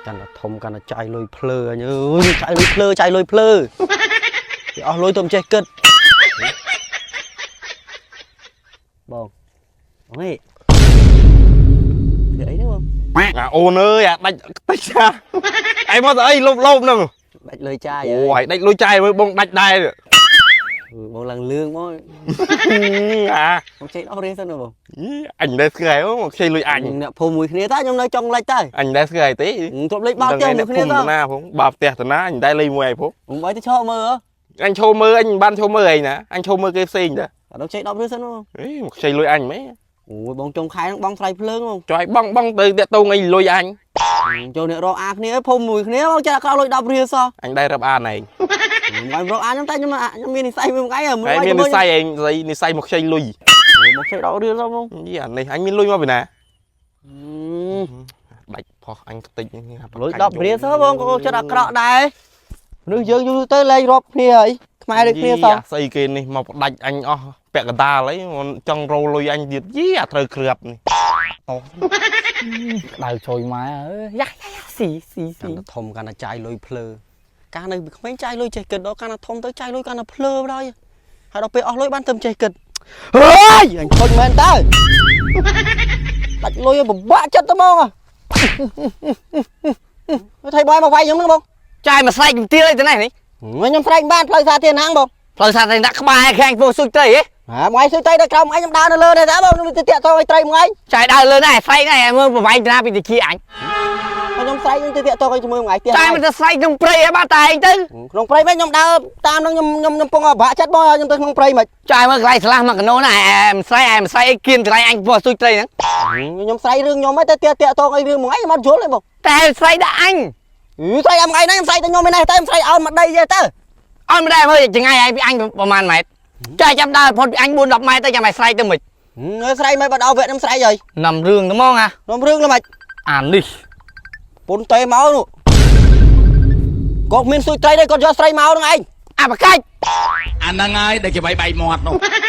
កាន់តែធំកាន់តែចាយលុយភ្លើអញអើយចាយលុយភ្លើចាយលុយភ្លើវាអស់លុយទៅមិនចេះគិតបងបងហេធ្វើអីហ្នឹងបង អាអូនអើយអាដាច់តិចណាឯងមកទៅអីលុបលុបហ្នឹង ដាច់លុយចាយ អូយដាច់លុយចាយមើលបងដាច់ដែរ បងឡើងលឿងមក អា បងចេះ10រៀលសិនបង អញដែរស្គាល់មកខ្ចីលុយអញ អ្នកភូមិមួយគ្នាតើខ្ញុំនៅចុងលិចតើ អញដែរស្គាល់ទេ ទ្របលេចបាល់ផ្ទះមួយគ្នាតើ ណាផងបាល់ផ្ទះតាណាអញដែរលេងមួយឯងផង បងបីទៅឈរមើល អញឈោមើលអញមិនបានឈោមើលឯងណាអញឈោមើលគេផ្សេងតា អត់ចេះ10រៀលសិនបង អេមកខ្ចីលុយអញមែន អូយបងចុងខែហ្នឹងបងថ្លៃភ្លើងបង ចុះឲ្យបងបងទៅតាក់តងអីលុយអញ ចូលអ្នករកអាគ្នាភូមិមួយគ្នាបងចាក់ក្រោលុយ10រៀលសោះ អញដែររាប់អានឯង មិនរកអាខ្ញុំតែខ្ញុំខ្ញុំមាននិស័យមួយថ្ងៃមើល ហើយមាននិស័យឯងស្អីនិស័យមកខ្ចីលុយ មកចេះ10រៀលសោះបង យីអានេះអញមានលុយមកពីណាដាច់ផោះអញខ្ទេច លុយ10រៀលសោះបងក៏ចិត្តអាក្រក់ដែរមនុស្សយើងយូរទៅលែងរាប់គ្នាហើយខ្មែរដូចគ្នាសោះ ស្អីគេនេះមកផ្ដាច់អញអស់ពាក់កណ្ដាលអីចង់រោលុយអញទៀតយីអាត្រូវគ្រាប់នេះ តោះក្តៅជួយម៉ែអើយយ៉ាយ៉ាស៊ីស៊ីស៊ី កាន់តែធំកាន់តែចាយលុយភ្លើកាលនៅពីក្មេងចាយលុយចេះគិតដល់កាន់តែធំទៅចាយលុយកាន់តែភ្លើបណ្ដោយហើយដល់ពេលអស់លុយបានទៅចេះគិតហើយអញខូចមែនតើដាច់លុយពិបាកចិត្តទៅហ្មងថៃបាយមកវាយខ្ញុំហ្នឹងបង ចាយមកស្រែកជំទាវអីទៅនេះនេះ ខ្ញុំស្រែកបានផ្លូវសាធារណៈបង ផ្លូវសាធារណៈក្បែរខាងពោះស៊ុយត្រីហ៎ ហាមួយស៊ុយត្រីដល់ក្រោមអញខ្ញុំដើរនៅលើនេះតើបងខ្ញុំទៅតាក់តងឲ្យត្រីមួយ ចាយដើរលើនេះស្រែកនេះមើលប្រវែងតាណាពីតិចអញ ខ្ញុំស្រែកខ្ញុំទៅតាក់តងឲ្យជាមួយមួយផ្ទះ ចាយមិនទៅស្រែកក្នុងព្រៃហ៎បាទតែឯងទៅ ក្នុងព្រៃមិនខ្ញុំដើរតាមនឹងខ្ញុំខ្ញុំខ្ញុំពងបាក់ចិត្តបងខ្ញុំទៅក្នុងព្រៃមិន ចាយមើលកន្លែងឆ្លាស់មកកណូណាអែមស្រែកអែមស្រែកអីគៀនកន្លែងអញពោះស៊ុយត្រីហ្នឹង ខ្ញុំស្រែករឿងខ្ញុំហ្នឹងតែតាក់តាក់តងឲ្យរឿងមួយខ្ញុំអត់យល់ទេបង តែស្រែកដាក់អញ ស្រែកមួយថ្ងៃហ្នឹងខ្ញុំស្រែកតែខ្ញុំឯនេះតែខ្ញុំស្រែកឲ្យមកដីទេទៅ អត់មិនដែរមើលចង្ងាយឯងពីអញប្រហែលម៉ែត្រចាយចាំដើរផុតពីអញ4 10ម៉ែត្រទៅចាំឲ្យស្រែកទៅមិន ស្រែកមិនបើដល់វគ្គខ្ញុំស្រែកហើយ នំរឿងទៅហ្មងអា ខ្ញុំរឿងល្មិច អានេះ ពុនតេមកនោះគាត់មានស៊ុយត្រីទេគាត់យកស្រីមកហ្នឹងឯង អាបកាច់ អាហ្នឹងហើយដែលគេវាយបែកមាត់នោះ។